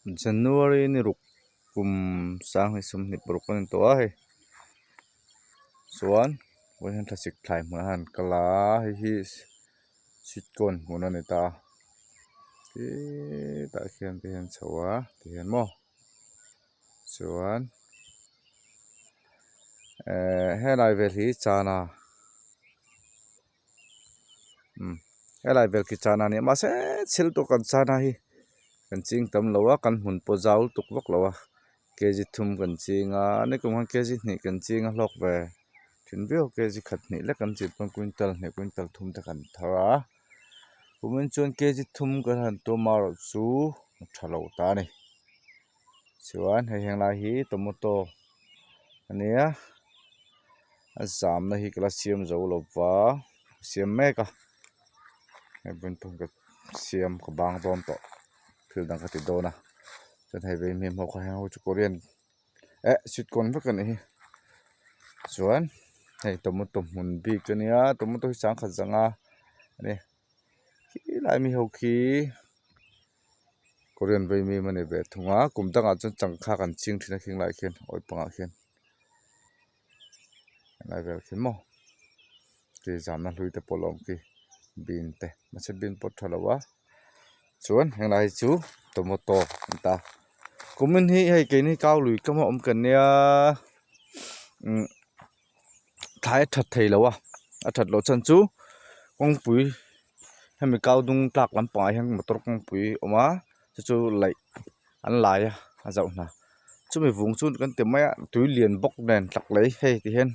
January ni ruk kum sanghnih sawmhnih paruk a ni tawh a hei chuan vawiin hian thlasik thlai hmunah hian an kal a hei hi sweet corn hmun a ni ta a tah khian te hian chho a tihian maw chuan ehh helai vel hi chana umm helai vel khi chana a nia mahse thil tawk kan chana hi kan ching tam lo a kan hmun pawh zau lutuk vak lo a kg thum kan ching a nikum khan kg hnih kan ching a hlawk ve thin viau kg khat hnih lek kan chin pawn quintal hnih quintal thum te kan thar a kumin chuan kg thum kan han tum a erawh chu a tha lo ta a ni chuan hei henglai hi tomato a nia a zamna hi ka la siam zo lo va siam mek a hei vawiin pawh ka siam ka bang dawn tawh thil dang ka ti dawn a chuan hei vei hmel ho kha heng ho chu korean eh sweet corn vek a nih hi chuan hei tomato hmun bik a nia tomato hi sangkhat zanga a ni khilai mi ho khi korean vei mi a ni ve thung a kum dangah chuan changkha kan ching thin a khing laiah khian awih pangah khian helai vel khi maw khi zamna hlui te pawh a la awm khi bean te mahse bean pawh a tha lo a chuan helai hi chu tomato a ni ta kumin hi hei keini kau lui kam a awm kan nia umm thlai a that thei lo a a that loh chhan chu kawngpui hemi kau dung tlak lampangah hian motor kawngpui a awm a chu chu laih an lai a a zauh hna chumi vung chu kan ti mai a tui lian bawk nen tlak lei hei ti hian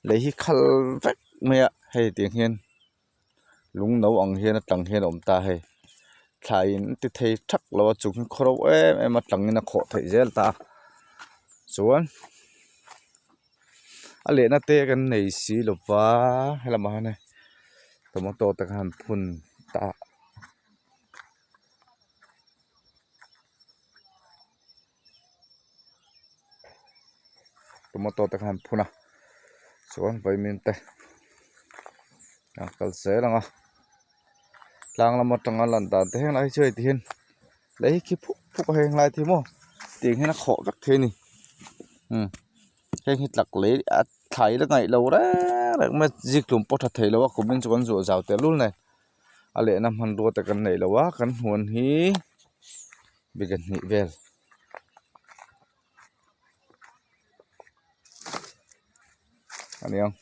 lei hi khal vek mai a hei tiang hian lung no ang hian a tlang hian a awm ta hei thlai in a ti thei thak lo a chung hi khaw ro em em a tlangin a khawh theih zel ta a chuan a lehna te kan nei si lo va helamah hian hei tomato te kha an phun ta a. Tomato te kha an phun a chuan vawimim te a kal zel ang a tlang lam atanga lan dan te heng lai hi chu hei ti hian lei hi khi phuk phuk a hei helai te hi maw tiang hian a khawh vek thei a ni umm heng hi tlak lei a thlai la ngaih lo reng reng mai zikhlum pawh tha thei lo a kumin chu kan zuah zau tehlul nen a lehna hmanrua te kan neih lo a kan huan hi biga hnih vel. A ni ang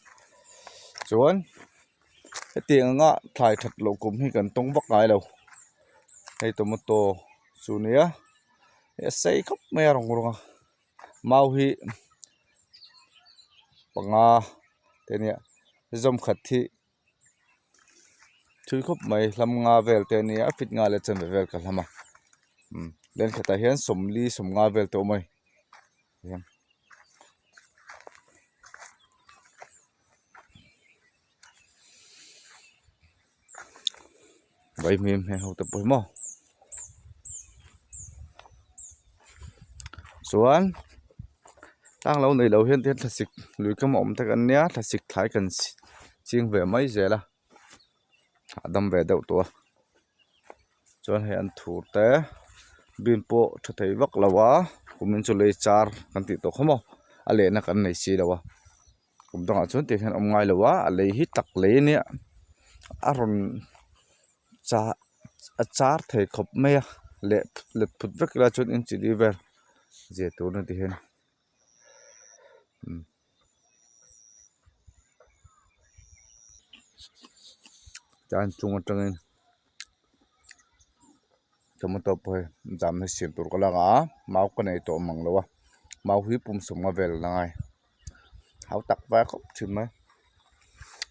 chuan hetiang anga thlai that loh kum hi kan tawng vak ngai lo hei tomato chu nia hei a sei khawp mai a rawng rawng a mau hi panga te nia zawm khat hi. Thui khawp mai hlam nga vel te ania a fit nga leh chanve vel ka hlam a umm lane khatah hian sawmli sawmnga vel te a awm a ni tihian. Vaimim heng ho te pawh hi maw chuan tlang lo neih loh hian tihian thlasik lui kam a awm te kan nia thlasik thlai kan ching ve mai zel a a dam ve deuh tawh a chuan hei an thur te bean pawh tha thei vak lo a kumin chu lei char kan tih tawh kha maw a lehna kan nei si lo a. Kum dangah chuan tiang hian a awm ngai lo a a lei hi tak lei a nia a rawn cha a char thei khawp mai a leh let phut vek ila chuan inchi li vel zia tur a ni tihian umm. Chuan chung atangin tomato pawh hei jam hi siam tur ka la ang a mau ka nei tawh mang lo a mau hi pum sawmnga vel a la ngai. Hau tak vai khawp thin mai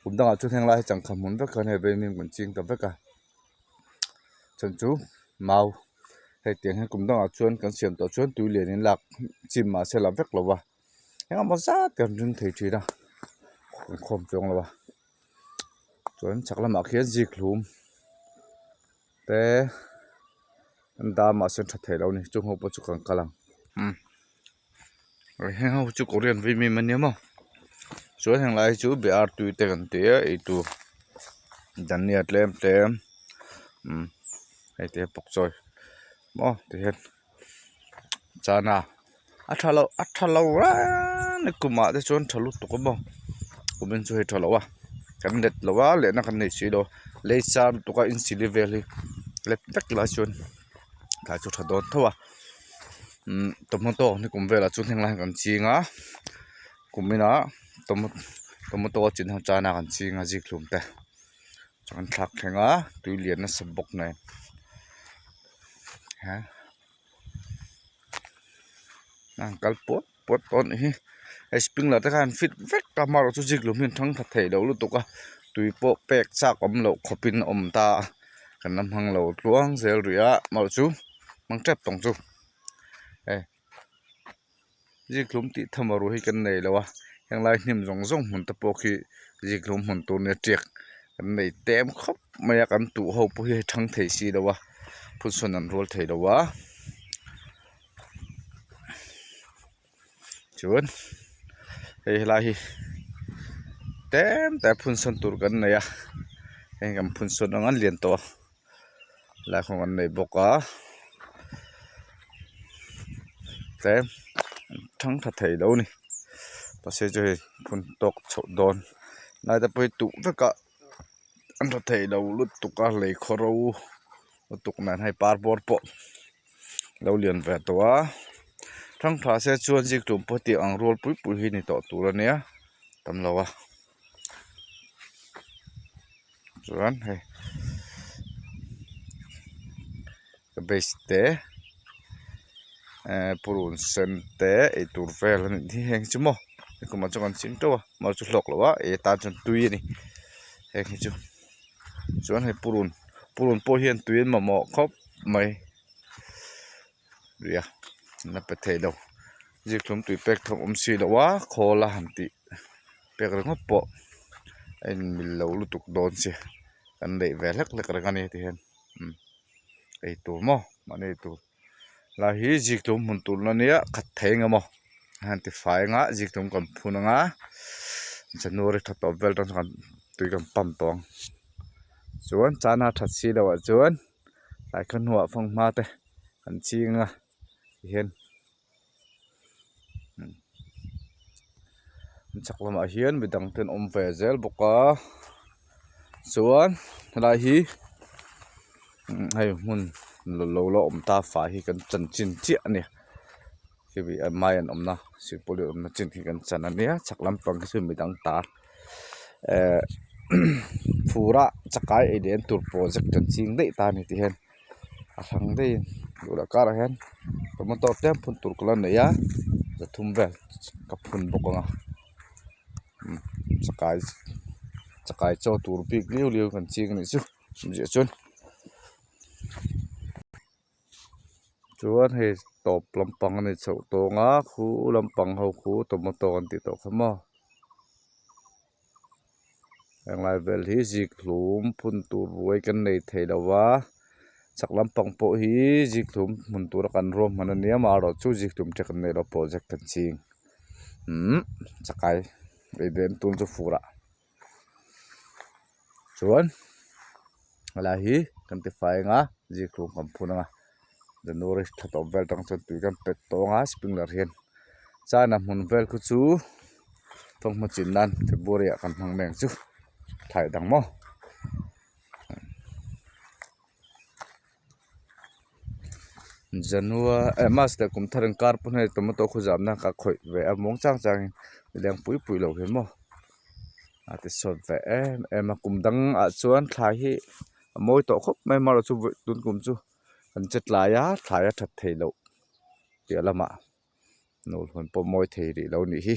kum dangah chuan heng lai hi changkha hmun vek khan hei veimin kan ching ta vek a chhan chu mau hei tiang hian kum dangah chuan kan siam tawh chuan tui lian in lak chim mahse la vek lo va eng emaw zat kan ring thei thin a kan khawm chuang lo a chuan chhak lamah khian zikhlum te an dah mahse tha thei lo a ni chung ho pawh chu kan kal ang umm. Heng ho chu korean vei mim ania maw chuan heng lai hi chu be ar tui te kan ti a eitur dhania tlem tlem umm hei te bawk chawi maw ti hian. Chana a tha lo a tha lo reng a kumah te chuan tha lutuk a maw kumin chu hei tha lo a kan let lo a lehna kan nei si lo lei char lutuk a in chili vel hi let vek lai chuan tlai chu tha dawn tho a umm tomato ni kum velah chuan heng lai hi kan ching a kuminah tomato a chin ho chana kan ching a zikhlum te chuan thlak thleng a tui lian nasa bawk nen he. An kal puat puat tawh anih hi hei sprinkler te khan an fit vek a amaherawhchu zikhlum hi an thang tha thei lo lutuk a tui pawh pek chak awm loh khawpin a awm ta a kan la hmang lo tluang zel rih a amaherawhchu hmang tep tawng chu hei zikhlum tih tham erawh hi kan nei lo a henglai hnim zawng zawng hmun te pawh khi zikhlum hmun tur nia tiak kan nei tlem khawp mai a kan tuh ho pawh hi a thang thei si lo a phun sawn an rual thei lo a chuan hei helai hi tlem te phun sawn tur kan nei a heng kan phun sawn ang a lian tawh a helai kawng an nei bawk a tlem thang tha thei lo a ni mahse chu hei phun tawk chhoh dawn lai te pawh hi tuh vek a an tha thei lo lutuk a lei khaw ro lutuk nen hei par bawr pawh lo lian ve tawh a thang tha se chuan zikhlum pawh tih ang rual pui pui hi ni tawh tur a nia tam lo a chuan hei cabbage te ehh purun sen te eitur vel a nih hi heng chu maw nikumah chuan kan ching teuh a mahse chu hlawk lo a ei atan chuan tui a ni heng hi chu chuan hei purun purun pawh hian tui an mamawh khawp mai ria an la pe thei lo zikhlum tui pek thawm awm si lo a khawl a han tih pek ringawt pawh a inmil lo lutuk dawn che kan neih ve hlek hlek reng a ni tihian umm eitur maw mahni eitur lai hi zikhlum hmun tur la nia khat thei eng emaw a han ti fai anga zikhlum kan phun anga january thla tawp vel atang chuan tui kan pump tawh ang chuan chana that si loh ah chuan tlai khaw hnuah fanghma te kan ching a tihian an chhak lamah hian midang te an awm ve zel bawk a chuan helai hi hei hmun lo la awm ta fai hi kan chanchin chiah a ni khimi mai an awmna silpauline awmna chin hi kan chan a nia chhak lampang hi chu midang ta ehh fur a chakai ei leh an tur project kan ching daih ta a ni tih hian. A hrang daihin duh loh karah hian tomato tlem phun tur ka la nei a zathum vel ka phun bawk ang a chakai chakai chaw tur bik liu liu kan ching a nih chu chumziah chuan chuan hei tawp lampang a ni chhoh tawng a khu lampang ho khu tomato an tih tawh kha maw. Henglai vel hi zikhlum phun tur ruai kan nei thei lo va chak lampang pawh hi zikhlum hmun tura kan ruahman a nia amaherawhchu zikhlum te kan nei lo project kan ching umm chakai ei ve an tum chu fur ah chuan helai hi kan ti fai ang a zikhlum kan phun ang a january thla tawp vel atang chuan tui kan pet tawh ang a sprinkler hian china hmun vel khu chu. Fanghma chin nan February ah kan hmang mek chu thlai dang maw January eh March leh kum thar inkar pawn hei tomato khu zam nan ka khawih ve a muang chang chang in leng pui pui lo hi maw a ti sawt ve em em a kum dang ah chuan thlai hi a mawi tawh khawp mai amaherawhchu tun kum chu kan che tlai a thlai a that theih loh piah lamah. Nawlhawn pawh mawi thei rih lo nih hi.